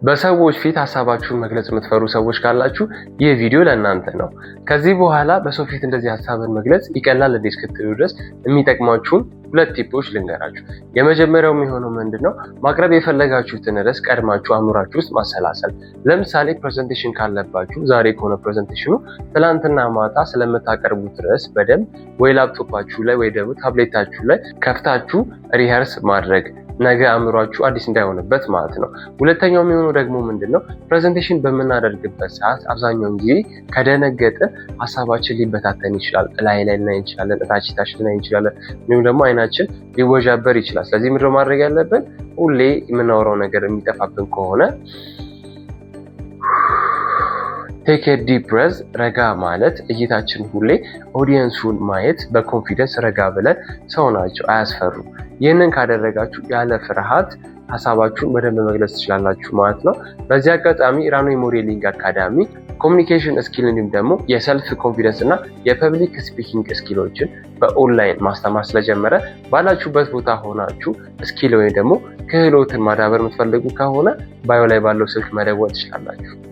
በሰዎች ፊት ሀሳባችሁን መግለጽ የምትፈሩ ሰዎች ካላችሁ ይህ ቪዲዮ ለእናንተ ነው። ከዚህ በኋላ በሰው ፊት እንደዚህ ሀሳብን መግለጽ ይቀላል እንዴ እስክትሉ ድረስ የሚጠቅሟችሁን ሁለት tip ኦች ልንገራችሁ። የመጀመሪያው የሚሆነው ምንድን ነው? ማቅረብ የፈለጋችሁትን ርዕስ ቀድማችሁ አእምሯችሁ ውስጥ ማሰላሰል። ለምሳሌ presentation ካለባችሁ፣ ዛሬ ከሆነ presentation ኑ፣ ትላንትና ማታ ስለምታቀርቡት ርዕስ በደንብ ወይ ላፕቶፓችሁ ላይ ወይ ደግሞ ታብሌታችሁ ላይ ከፍታችሁ rehearse ማድረግ፣ ነገ አእምሯችሁ አዲስ እንዳይሆንበት ማለት ነው። ሁለተኛው የሚሆነው ደግሞ ምንድን ነው? Presentation በምናደርግበት ሰዓት አብዛኛውን ጊዜ ከደነገጥን ሀሳባችን ሊበታተን ይችላል። ላይ ላይ ልናይ እንችላለን፣ እታች ታች ልናይ እንችላለን፣ እንዲሁም ደግሞ አይናችን ሊወዣበር ይችላል። ስለዚህ ምንድነው ማድረግ ያለብን? ሁሌ የምናወራው ነገር የሚጠፋብን ከሆነ take deep breath፣ ረጋ ማለት፣ እይታችን ሁሌ audience ኡን ማየት፣ በ confidence ረጋ ብለን፣ ሰው ናቸው አያስፈሩም። ይህንን ካደረጋችሁ ያለ ፍርሃት ሀሳባችሁን በደንብ መግለጽ ትችላላችሁ ማለት ነው። በዚህ አጋጣሚ ራኖ Modeling Academy communication skill እንዲሁም ደግሞ የ self confidence እና የ public speaking skill ኦችን በ online ማስተማር ስለጀመረ፣ ባላችሁበት ቦታ ሆናችሁ skill ወይም ደግሞ ክህሎትን ማዳበር የምትፈልጉ ከሆነ bio ላይ ባለው ስልክ መደወል ትችላላችሁ።